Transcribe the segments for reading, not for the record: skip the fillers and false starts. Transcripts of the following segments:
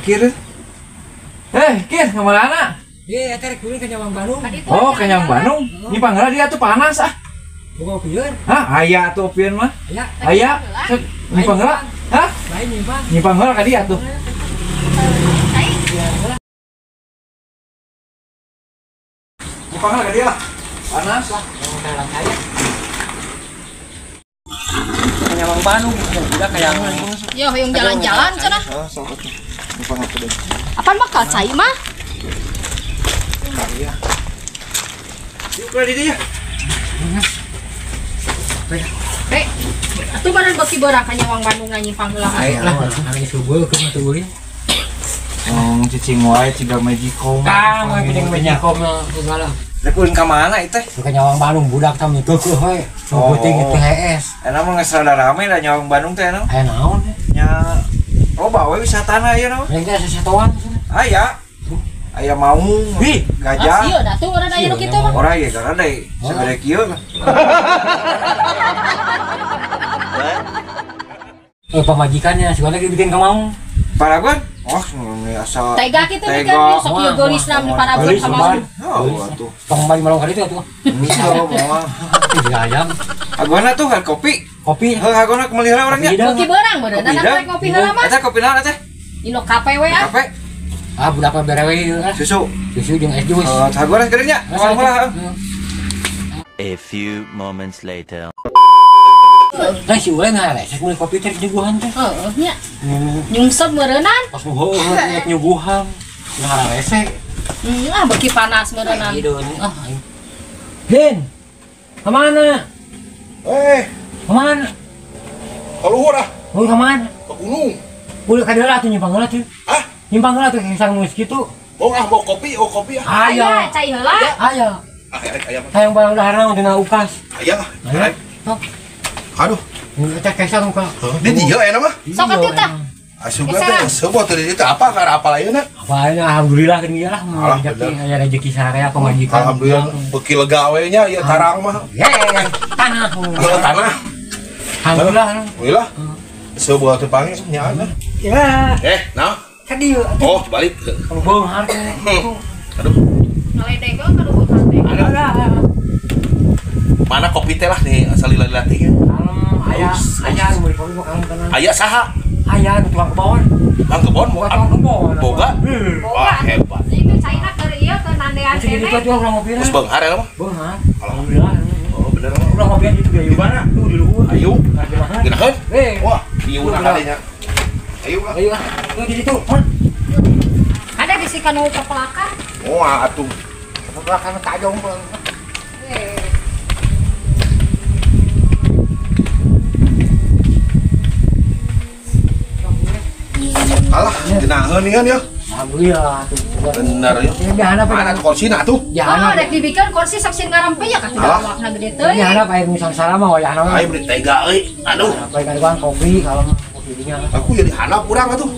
Kir. Kir, ka mana? Iya, eta rek kuring ka Nyawang Bandung. Oh, ka Nyawang Bandung. Nyimpang heula dia tuh panas ah. Boga opieun. Hah, aya atuh opieun mah. Aya. Aya. Nyimpang heula. Hah? Lain nyimpang. Nyimpang heula ka dia tuh. Nyimpang heula ka dia lah. Panas lah. Ka Nyawang Bandung, udah kayak yo hoyong jalan-jalan cenah. Heeh, sok atuh. Nyimpang atuh deh. Apaan bakal cai mah? Iya. Yuk ke dia. Rek, atuh badan beuki beurang ka Nyawang Bandung nyimpang heula. Ayo lah, anu subuh kumaha tuh ulin. Cicing wae ciga magicom. Tah, mah geuning magicom segala. Rek ulin ka mana ieu teh? Ka Nyawang Bandung budak tah geukeuh we. Nu penting itu HS. Enak mah geus rada rame da Nyawang Bandung teh anu. Aya naon teh? Nya loba we wisatana ieu naon. Rek teh sasatoan cenah. Aya. Aya maung, gajah. Sieun atuh urang aya nu kitu mah. Ora ieu gara deui, sagede kieu lah. Pamajikannya segala lagi bikin ka maung. Paragon? Oh, ini asa tega kitu bikin sok ieu geulisna di Paragon ka maung. Oh, atuh. Tong bali malong ka ditu atuh. Henteu moal. Tiga ayam. Agona tuh kopi. Kopi. Heuh, agona meuli heula urang nya. Kopi beurang beureunan rek ngopi heula mah. Eta kopi naon teh? Ino kape we ah. Kape. Ah, budak mah bere we ieu ah. Susu. Susu jeung es jus. Oh, agona geuning nya. Moal heula. A few moments later. Nah, si Ulen ngarek meuli kopi teh nyuguhan teh. Heeh nya. Nyungsep meureunnan. Pas heueuh rek nyuguhan. Ngarese. Ah beuki panas meureunnan. Ah. Din. Ka mana? Ka mana? Ka luhur ah. Luhur ka mana? Ka gunung. Ulah ka dieu atuh nyimpang heula tuh. Hah? Nyimpang heula tuh kisah nu kitu. Mau ah, mau kopi, oh kopi ah. Aya. Cai heula. Aya. Ah, aya. Hayang barang dahar naon dina ukas. Aya. Aya. Sok. Aduh. Eta kesang ka. Di dieu aya mah. Sok atuh tah. Asup teh sebuah teh di dieu apa karena apa lainna? Apa alhamdulillah geuning ieu lah. Rezeki aya rezeki sararea pamajikan. Alhamdulillah beuki lega we nya ieu tarang mah. Ye, tanah. Tanah. Alhamdulillah. Alhamdulillah. Sebuah teh panggil nya lah. Ya. Nah. Ka dieu. Oh, dibalik. Beunghar teh. Aduh. Ngaledeg ka nu beunghar teh. Mana kopi teh lah nih asal lila-lila teh. Aya, aya nu meuli kopi mah kalem tenang. Aya saha? Aya nu tukang kebon. Tukang kebon bukan tukang kebon. Boga? Wah, hebat. Itu caina keur ieu keur nandean keneh. Itu urang ngopi. Geus beunghar ya mah? Beunghar. Alhamdulillah. Oh, bener. Urang ngopian itu biaya mana? Tuh di luhur. Ayo. Geunaheun? Wah, ieu urang kadenya. Ayo lah. Ayo lah. Tuh di situ. Ada di si kanu pepelakan. Wah, atuh. Pepelakan tajong. Alah, genaheun ieu ya. Alhamdulillah tuh. Bener ya. Mana kursina tuh? Oh, rek dibikeun kursi sok sieun ngarampe ya ka tidak awakna gede teuing. Ya handap air misal salah mah wayahna. Aing beri tega euy. Aduh. Apa ikan kopi kalau kopi dinya. Aku jadi handap urang atuh.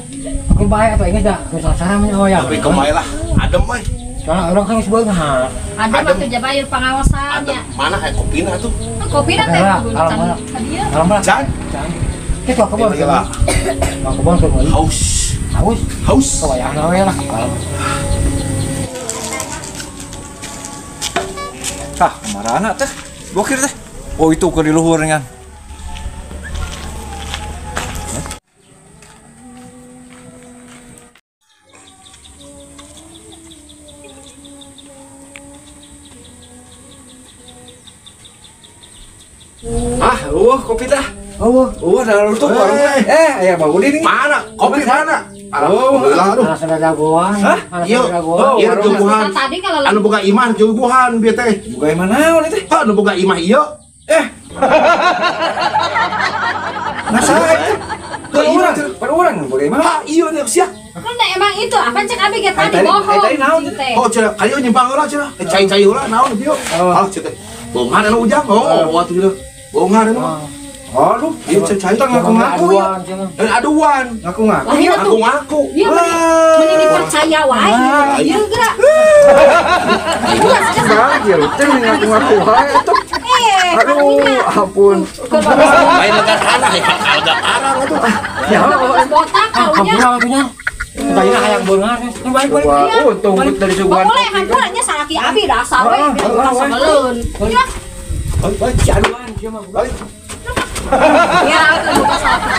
Aku bae atuh inget dah misal salah mah wayah. Tapi kemae lah, adem euy. Soalnya orang kan geus beunghar. Adem atuh jabayur pangaosan nya. Mana aya kopina atuh? Kopina teh kudu ka dieu. Can. Kita kebon. Kebon tuh. Haus. Haus. Haus. Kewayahna we lah. Tah, kamarana teh? Bokir teh. Oh, itu keur di luhur ngan. Ah, kopi teh. Oh, dah tutup warung. Aya Bang Udin ini. Mana? Kopi mana? Alhamdulillah aduh. Alasan jagoan. Hah? Iya, iya juguhan. Anu boga imah juguhan bieu teh. Boga imah naon ieu teh? Hah, anu boga imah ieu. Nah, saha itu? Urang, urang boga imah. Hah, ieu teh sia. Kan emang itu apa cek abi ge tadi bohong. Tadi naon teh? Oh, cenah kali nyimpang heula cenah. Cai-cai heula naon ieu? Alah cenah teh. Bongan anu ujang. Oh, atuh cenah. Bongan anu. Aduh, ieu cai ngaku-ngaku ya. Aduan. Ngaku-ngaku. Ngaku-ngaku. Iya, mending dipercaya wae. Ieu geura. Bang, ya teh ngaku-ngaku wae atuh. Aduh, ampun. Lain lega tanah, ya lega karang atuh. Ya, botak kaunya. Hampura atuh nya. Tayina hayang beunghar. Balik balik. Untung dari suguhan. Boleh hampura nya salaki abi dasar we. Sabeleun. Ya. Balik balik. Jaduan sia mah. Balik. Ya, buka salaki.